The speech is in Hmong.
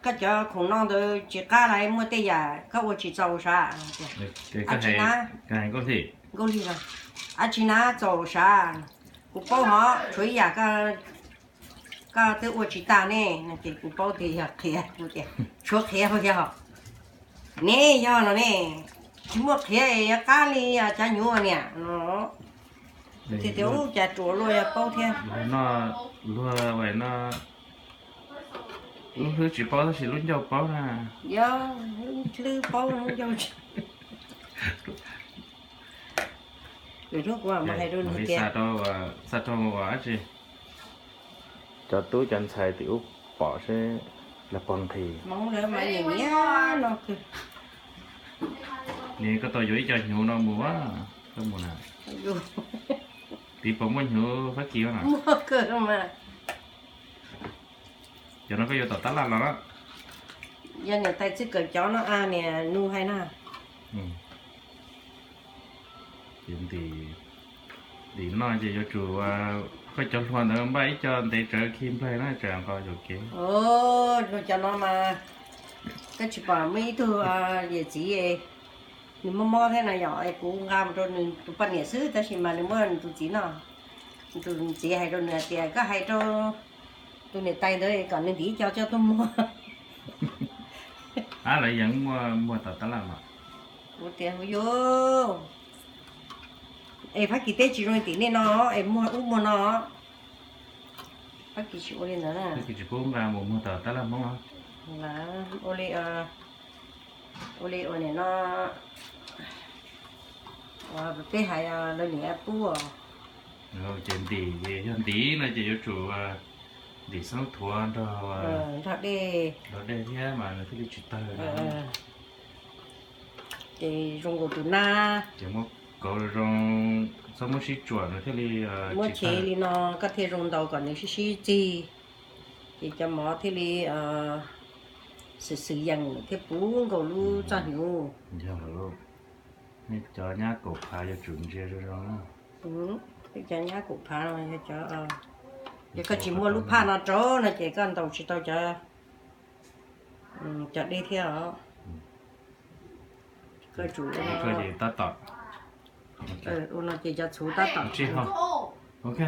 Koj cov khoom no ntawd tsis qab lawm, muaj tej yam koj ua tsis txaus sav. Ab tsis na, Nkauj Hli, ab tsis na txaus sav, kuv paub hov, tshuav ib yam koj twb ua tsis tag ne. No ces kuv paub tias yog qhiav, kuv tias tshuav qhiav puas yog? Ne yog los ne, tsis muaj qhiav yuav qab li cov hnyuv niam no. Tias tias ub cas ruam luaj yog paub thiab. Luag no, luag no, lub hlwb tsis paub tab sis lub ncauj paub na. Yog, lub hlwb paub lub ncauj tsis. Lub kuv hais rau nws tias, xa rau ua dab tsi? Cov tub cov ntxhais tim ub pom seb lawv puas nqhis. Hmoob lawv mas nyiam nyiam no kawg. Nim koj tau yuav ib co hnyuv no mus, koj mus na. Tiv puas muaj hnyuv Fab Kis na? Muaj kawg mas. Cov no koj yuav tom tab laj los na? Yog niam tais txij kawm cov no a, niam nug hais na. Ces ntim, ntim no ces yuav tsum, koj cov hlua ntawd npaj ib co ntev tsawv khi nplaig na, tsam nqos yuam kev. Cov no mas koj tsis pom muaj ib tug yawm txiv, nws mob mob thiab na yom, kuv nqa mus rau nws tus poj niam xwb tab sis mas nws muaj nws tus txiv no. Nws tus txiv hais rau nws hais tias koj hais rau tus niam tais ntawd kom nws ntim ib co coj tuaj muag. Ab, lawv yeej muaj muag tom tab laj mas. Kuv tias hu yus, es Fab Kis teb tsis zoo li tim nej no, es muag ub muag no. Fab Kis tsis ua li ntawd na. Fab Kis tsis pub nqa mus muag tom tab laj Hmoob. Ua li, ua li ua nim no, peb hais lawv niam pub. Ces ntim, yog ntim no ces yuav tsum ntim xeeb thuav nrog, nrog dej, nrog dej thiab mas nws thiaj li tsis tawg. Ces zoo nkaus tus nab. Ces muab kauv zoo, txhob muab sib tsuam nws thiaj li, muab tsis tawg li no koj thiaj zoo ntaus kom nws sib sib txig. Ces cov mov thiaj li xwm xwm yees thiab puv nkaus lub txoj hnyuv. Yog lawm, nej cov nyab kaum phav yuav tsum ntsia zoo zoo na. Cov nyab kaum phav no yog cov, yog koj tsis muaj lub phaj no rau no ces koj ntaus tsis tau cov, cov dej thiab os. Koj tsum tab tom, ua no ces cov txhuv tab tom. Ok.